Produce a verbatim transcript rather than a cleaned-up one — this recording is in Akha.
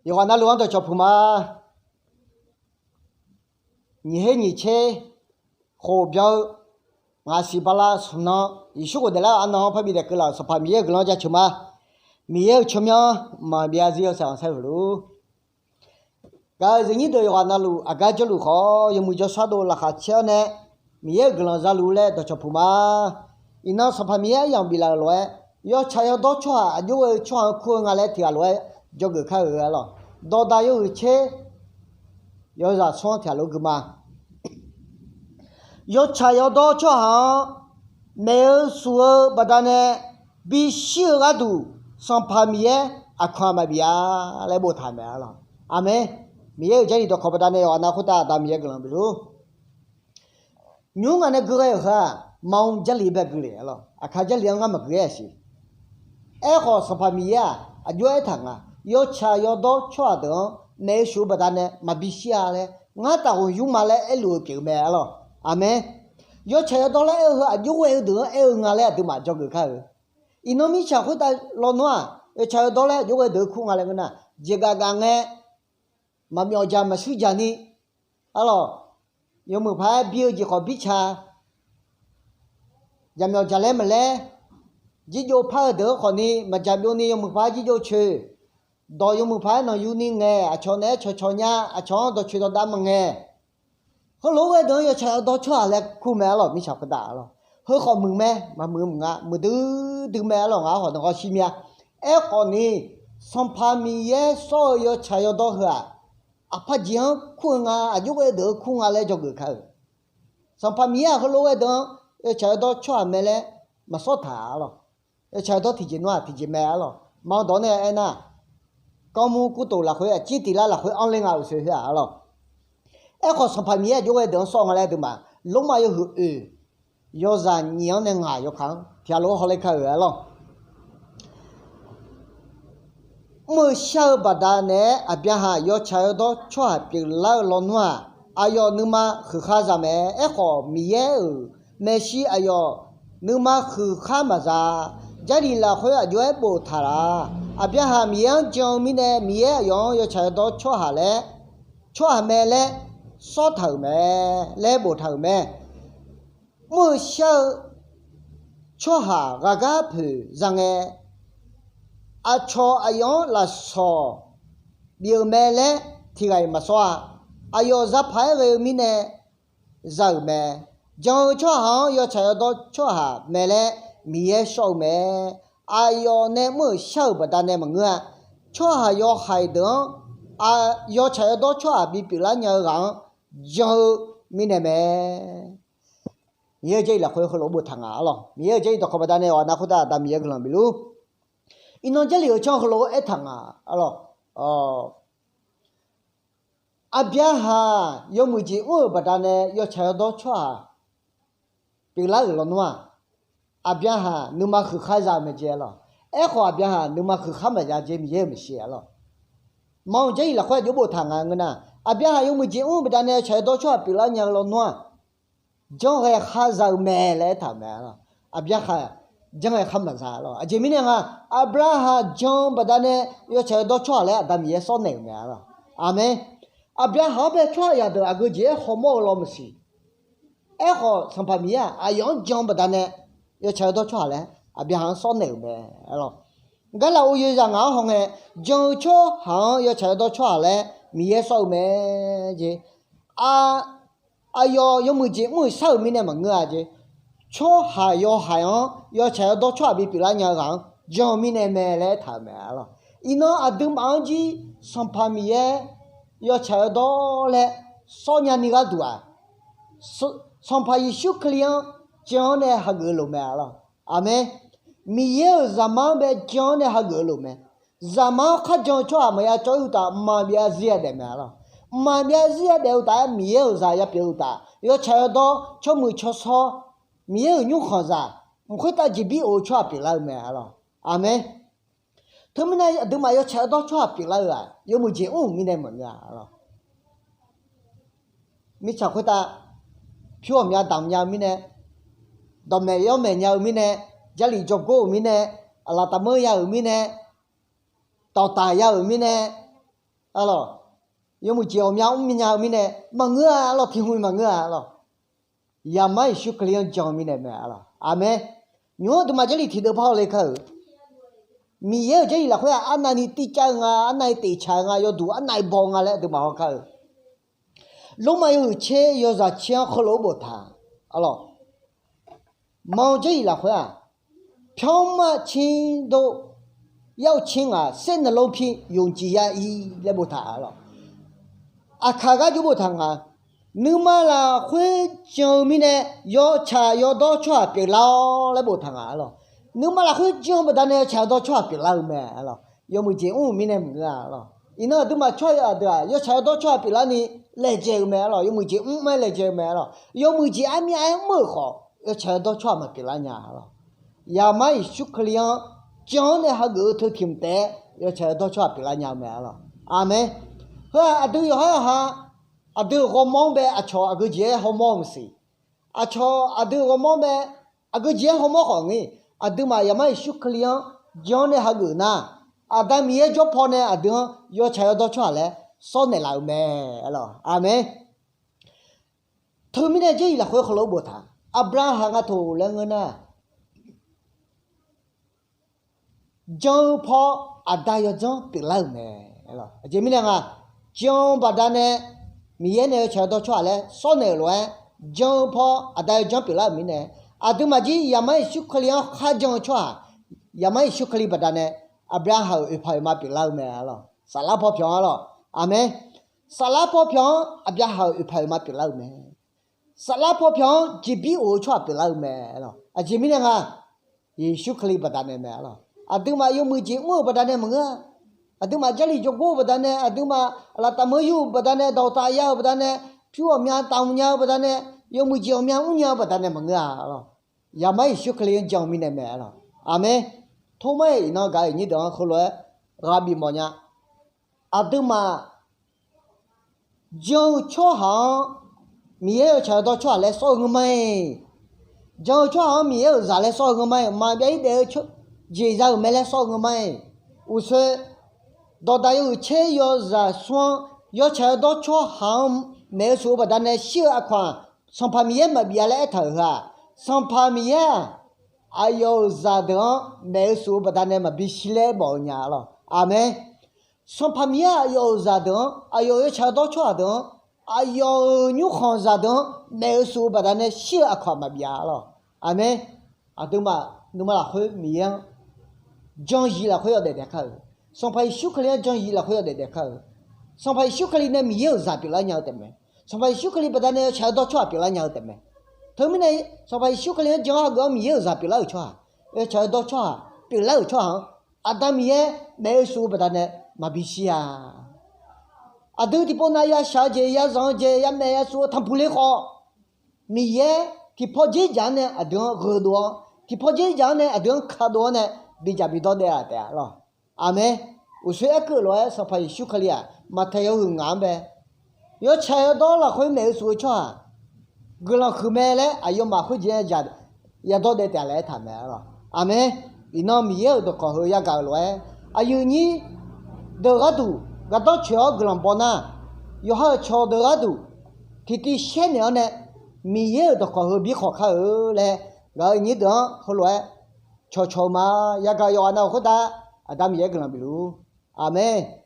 Yawqghaq navluf-anr dawqcawq puq ma. Nyiq her nyiq tser khof byan-eu ngaq siq bala smq nan Yeqsur ghofdaef lar-eu arnan-anr parbi daef keuvlaf-euq Sanqpaq Miqyaer-euq guiqlanq jaceuq ma. Miqyaer-euq tsawrmyanr maqbyav zir-eu saeq anqsaer heulof-ur. Gaq-euq zaqnyir deuq yawqghaq navluf aqgar jawrluf khawf, yawmuiq jawrshar dov laqkhaq caer-awr nae Miqyaer-euq guiqlanq zaluf laer dawqcawq puq ma. Iqnan Sanqpaq Miqyaer aryamq biflaf-euq lof-aer, yawtsaq yawdawr tsawrhaq aqjox ghae-eu tsawrhaq-anr kur-eu nga laer tiqghaq lof-aer dzawgeuf kar-euq-a lawq. Dawqdaq yawhuiq tser yawzaq smr-anr tiqghaq lof gui ma. Yawtsaq yawdawr tsawrhaq-anr maeq-eu shuf-eu baqdanae bishir-eu gharduq, Sanqpaq Miqyaer aqkaq maqbif-a laer boftaq maeq-a lawq. Aqmeq. Miqyaer-euq Jarlif dawqkawq baqdanae yawqghaq nav khoertav Aqda Miqyaer guiqlanq bifluf-ur. Nymr ngaq nae gui ghae-euq heu-aq, Manq Jarlif bae gui le-a lawq. Aqkaq Jarlif-anr ngar maqgui-aer siq. Aerkhawf Sanqpaq Miqyaer-aq aqjox aertaq nga, yawtsaq yawdawr tsawrhaq deuq-anr maeq-eu shuf-eu baqdanae maqbi shir-a laer, ngar taqghoq yur ma laer aerluf-eu pyeuf-eu mae-a lawq. Aqmeq. Yawtsaq yawdawr laer aer-eu heu aqjox ghae-eu deuq-anr aer-eu nga laer aqduimaf dzawgeuf kar-eu. Iqnan mirtsaq khoertav lawnmr-aq, yawtsaq yawdawr laer aqjox ghae deuq-eu kur nga laer ngeur nar, jeqgaf gaf ngae, maqmyawf jaq maqshuir jaq ni, a lawq, yawmuiq paq-aer bi-eu jeq khawf birca, jaqmyawf jaqlaer maqlaer, jirjov par-eu deuq-anr khawfni maqjaq byovni yawmuiq paq-aer jirjov coeq, dawq yawmuiq paq-aer nanqyuni ngae, aqcawq naeq-aer cawqcawq nya, aqcawq-anr dawqcoeq dawqdav maqngae. Heulof-aer ghae deuq-anr yawtsaq yawdawr tsawrhaq laer kur mae-a lawq. Mirtsaq khoertav-a lawq, heu khawf muiq mae, maqmuiq muiq nga, muiqdui dui mae-a lawq. Ngaq-anr khawf nanghawr shir mir-a. Aerkhawfni, Sanqpaq Miqyaer sawr-eu yawtsaq yawdawr heu-aq, aqpaq jeq-anr kur-eu nga, aqjox ghae deuq-eu kur nga laer dzawgeuf kar-eu. Sanqpaq Miqyaer-aq heulof ghae deuq-anr yawtsaq yawdawr tsawrhaq mae laer maqsawr taq-a lawq. Yawtsaq yawdawr tiqjeq nawr-aq tiqjeq mae-a lawq. Manq dawq nae aernar, kanrmur kurtof lafkhoer aqcir tiq lar lafkhoer anr ler nga uqshoe khoer-aq-a lawq. Aerkhawf Sanqpaq Miqyaer aqjox ghae deuq-anr sawr nga laer aqduimaf Lormav yawhuiq oeq yawzaq nyiq-anr nae ngaq yawkaq-anr tiqghaq lof-aer hawler kar-euq-a lawq. Mr-eu shar-eu baqdanae-aer Aqbyaqhaq yawtsaq yawdawr tsawrhaq pyeuflar-eu lawnmr-aq, aqyawf nuima huiqkhar za mae. Aerkhawf Miqyaer-euq maeqshi aqyawf nuima huiqkhar maqza. Jarlif lafkhoer aqjox-aer boftaq laf. Aqbyaqhaq Miqyaer-anr jan-eu mirnae, Miqyaer aqyawf-anr yawtsaq yawdawr tsawrhaq laer, tsawrhaq mae laer sawr taq-euq mae laer boftaq-euq mae. Mr-eu shar-eu tsawrhaq ghaqgar poeq za ngae, aqcawq aqyawf-anr lafsawq bif-eu mae laer tiqghaq-iq maqsawr-a. Aqyawf zaqpaq-aer ghae-eu mirnae za-euq mae. Jan-eu tsawrhaq-anr yawtsaq yawdawr tsawrhaq mae laer Miqyaer shawr-eu mae. Aqyawf nae mr-euq shar-euq baqdanae maqngeur-a. Tsawrhaq yawhaiq deuq-anr, yawtsaq yawdawr tsawrhaq bipyeuf lar nya-eu ghaq-anr jan-eu mirnae mae. Miqyaer-euq Jarlif lafkhoer heulof boftaq nga-a lawq. Miqyaer-euq Jarlif dawqkawq baqdanae yawqghaq nav khoertav Aqda Miqyaer guiqlanq bifluf-ur. Iqnan Jarlif-euq canr heulof-aer aertaq nga-a lawq. Aqbyaqhaq yawmuiq jeq mr-euq baqdanae yawtsaq yawdawr tsawrhaq pyeuflar-euq lawnmr-aq, Aqbyaqhaq nuima huiqkhar za-eu mae jeq-a lawq. Aerkhawf Aqbyaqhaq nuima huiqkhar maqza jeq Miqyaer-euq maeqshi-a lawq. Manq Jarlif lafkhoer aqjox boftaq nga ngeur nar, Aqbyaqhaq yawmuiq jeq mr-eu baqdanae yawtsaq yawdawr tsawrhaq pyeuflar nya-eu lawnmr-aq, janrghae khar za-eu mae laer aertaq-euq mae-a lawq. Aqbyaqhaq janrghae khar maqza-a lawq. Aqjeq mirnae nga, Aqbyaqhaq jan-eu baqdanae yawtsaq yawdawr tsawrhaq laer Aqda Miqyaer sawr naeq-euq mae-a lawq. Aqmeq. Aqbyaqhaq-anr bae tsawrhaq yaq deuq aqgeu jeq-aer hawmawr-eu law maqsiq. Aerkhawf Sanqpaq Miqyaer-aq aqyawf-anr jan-eu baqdanae yawtsaq yawdawr tsawrhaq laer Aqbyaqhaq-anr sawr naeq-euq mae-a lawq. Garlaf ov yoeqzaq ngaq-anr haw ngae, jan-eu tsawrhaq-anr yawtsaq yawdawr tsawrhaq laer Miqyaer sawr-eu mae jeq. Aqyawf yawmuiq jeq mr-euq shar-euq mirnae maqngeur-a jeq. Tsawrhaq yawhaiq-anr yawtsaq yawdawr tsawrhaq bipyeuf lar nya-eu ghaq-anr jan-eu mirnae mae laer aertaq-euq mae-a lawq. Iqnan aqduimaf-anr jir Sanqpaq Miqyaer yawtsaq yawdawr laer sawr nyani gharduq-aq, Sanqpaq Yeqsur Kali-anr jan-awr nae hageuf-eu loq mae-a lawq. Aqmeq. Miqyaer-euq zaqmar-anr bae jan-awr nae hageuf-eu loq mae. Zaqmar-anr kharjan-eu tsawrhaq maqya cawv-ir uqtaf mqmaq byav zir-a daef mae-a lawq. Mqmaq byav zir-a daef-eu uqtaf-aer Miqyaer-euq zaq ya pyeuf-eu uqtaf yawtsaq yawdawr tsawrmuiq tsawrshawr Miqyaer-euq nymrkhanq zaq mq khoertav jeqbir of-eu tsawrhaq pyeuflar-eu mae-a lawq. Aqmeq. Teumirnae aqduimaf yawtsaq yawdawr tsawrhaq pyeuflar-eu-aq yawmuiq jeq mr-euq mirnae maqngeur-a lawq. Mirtsaq khoertav pyur ghawqmya damq nya-eu mirnae, dawqmaeq yawmaeq nya-eu mirnae, jarlif jawrgor-euq mirnae, aqlaf taqmeur ya-euq mirnae, dawqtaf ya-euq mirnae, Arlawq, yawmuiq jeq ghawqmya mrnya-eu mirnae maqngeur-a arlawq, tiq hmq maqngeur-a arlawq. Yaqmar Yeqsur Kali-anr jan-eu mirnae mae arlawq. Aqmeq. Nymq-mr aqduimaf Jarlif tiqdeuv par hawle kar-euq, Miqyaer-euq Jarlif lafkhoer-aq arnavni tircav-eu nga, arnavni teftaq-eu nga, yawduq arnavni baw-eu nga laer aqduimaf haw kar-eu. Lormav yawhuiq tser yawzaq tser-anr heulof-aer boftaq arlawq. Man Jarlif lafkhoer-aq, ဖြောင့်မတ်ခြင်းသို့ ရောက်ခြင်းငှာ စိတ်နှလုံးဖြင့် ယုံကြည်ရ၏ laer boftaq arlawq. Aqkaq gar jov boftaq nga, nuima lafkhoer jan-eu mirnae yawtsaq yawdawr tsawrhaq pyeuflar-awr laer boftaq nga arlawq. Nuima lafkhoer jan-eu baqdanae yawtsaq yawdawr tsawrhaq pyeuflar-eu mae arlawq. Yawmuiq jeq mr-euq mirnae maqngeur-a arlawq. Iqnan aqduimaf tsawrhaq aqdeuq-aq yawtsaq yawdawr tsawrhaq pyeuflarni laejae-eu mae arlawq. Yawmuiq jeq mr-aer laejae-eu mae arlawq. Yawmuiq jeq armyav-aer mr-euq khawf yawtsaq yawdawr tsawrhaq maqpyeuflar nya arlawq. Yaqmar Yeqsur Kali-anr jan-anr nae hageuf-eu teu tiq mq taef-aer yawtsaq yawdawr tsawrhaq pyeuflar nya-eu mae arlawq. Aqmeq. Heu-aq aqdui yawqhar yawqha aqdui-euq ghawrmawr-anr bae aqcawq aqgeu jeq-aer hawmawr-eu maqsiq. Aqcawq aqdui-euq ghawrmawr bae aqgeu jeq-aer hawmawr khawf ngir, aqduimaf Yaqmar Yeqsur Kali-anr jan-anr nae hageuf nar, Aqda Miqyaer jawr pawnae aqdui-anr yawtsaq yawdawr tsawrhaq laer sawr naeqlaf-euq mae arlawq. Aqmeq. Teumirnae Jarlif lafkhoer heulof-aer boftaq, Aqbyaqhaq nga toq laer ngeur nar, jan-eu paw aqda yawdzanr pyeuflar-euq mae. Aqjeq mirnae nga, jan-eu baqdanae Miqyaer nae yawtsaq yawdawr tsawrhaq laer sawr naeq-euq lof-aer, jan-eu paw aqda yawdzanr pyeuflar-euq mirnae, aqduimaf jir Yaqmar Yeqsur Kali-anr kharjan-eu tsawrhaq, Yaqmar Yeqsur Kali baqdanae Aqbyaqhaq-euq oeqpaq oeqma pyeuflar-eu mae arlawq. Saflar paw pyawq-anr arlawq. Aqmeq. Saflar paw pyawq-anr Aqbyaqhaq-euq oeqpaq oeqma pyeuflar-euq mae. Saflar paw pyawq-anr jeqbir of-eu tsawrhaq pyeuflar-eu mae arlawq. Aqjeq mirnae nga, Yeqsur Kali baqdanae mae arlawq. Aqduimaf yawmuiq jeq mr-euq baqdanae maqngeur-a. Aqduimaf Jarlif jawrgor-eu baqdanae, aqduimaf laftav meur yur-euq baqdanae, dawqtaf ya-euq baqdanae, pyur ghawqmya taf mq nya-eu baqdanae, yawmuiq jeq ghawqmya mr nya-eu baqdanae maqngeur-a arlawq. Yaqmar Yeqsur Kali-anr jan-eu mirnae mae arlawq. Aqmeq. Tormar-iq iqnan gaq-euq nyir deuq-anr heulof-aer ghaq bif mawf nya. Aqduimaf jan-eu tsawrhaq-anr Miqyaer yawtsaq yawdawr tsawrhaq laer sawr-eu ngeur ma-iq. Jan-eu tsawrhaq-anr Miqyaer-euq zaq laer sawr-eu ngeur ma-iq. Maqbyav-ir daef-eu jeq za-euq mae laer sawr-eu ngeur ma-iq. Uqsoe, dawqdaq yawhuiq tser yawzaq smr-anr yawtsaq yawdawr tsawrhaq-anr maeq-eu shuf-eu baqdanae shir-eu aqkawq-aq, Sanqpaq Miqyaer maqbif-a laer aertaq-euq heu-aq, Sanqpaq Miqyaer-aq, aqyawf-euq zaqdeuq-anr maeq-eu shuf-eu baqdanae maqbi shir laer mawf-eu nya arlawq. Aqmeq. Sanqpaq Miqyaer aqyawf-euq zaqdeuq-anr, aqyawf-euq yawtsaq yawdawr tsawrhaq deuq-anr, aqyawf-euq nymrkhanq zaqdeuq-anr maeq-eu shuf-eu baqdanae shir-eu aqkawq-aq maqbif-a arlawq. Aqmeq. Aqduimaf nuima lafkhoer Miqyaer-anr jan-eu zif lafkhoer yawdaef daef kar-euq. Sanqpaq Yeqsur Kali-anr jan-eu zif lafkhoer yawdaef daef kar-euq. Sanqpaq Yeqsur Kali nae Miqyaer-euq zaq pyeuflar nya-eu taef mae. Sanqpaq Yeqsur Kali baqdanae yawtsaq yawdawr tsawrhaq pyeuflar nya-eu taef mae. Teumirnae, Sanqpaq Yeqsur Kali-anr jan-awr hageuf-awr Miqyaer-euq zaq pyeuflar-euq tsawrhaq, yawtsaq yawdawr tsawrhaq pyeuflar-euq tsawrhaq-anr Aqda Miqyaer maeq-eu shuf-eu baqdanae maqbi shir-a. Aqdui tiqpov nav ya shaq-eu jeq, ya zanq-eu jeq, ya maeq ya shuf-eu tanqpuq le khawf, Miqyaer tiqpaw dzerdzaq-anr nae aqdui-anr gheudov-awr, tiqpaw dzerdzaq-anr nae aqdui-anr kadov-awr nae bidzaq bidawr daef-a taef-a lawq. Aqmeq. Uqshoe aerkeuv lof-aer Sanqpaq Yeqsur Kali-aq, Maqtaeq yawhuiq ngaq-anr bae, yawtsaq yawdawr lafkhoer maeq-eu shuf-eu tsawrhaq guiqlanq huiq mae laer aqyawfmaf khoerjeq-anr dzaq yadawr daef taef laer aertaq mae lawq. Aqmeq. Iqnan Miqyaer-euq dawqkawq heu yagaq-euq lof-aer, aqyuif nyir deuq gharduq gardanr coeq-awr guiqlanq baw nar, yawqha-euq cawq deuq gharduq tiqtiv shaer naeq-awr nae Miqyaer-euq dawqkawq heu bi khawq kar-eu laer, ngaq-euq nyir deuq-anr heulof-aer cawqcawq-eu ma. Yagaq yawqghaq nav-euq khoertav Aqda Miqyaer guiqlanq bif luf-ur. Aqmeq.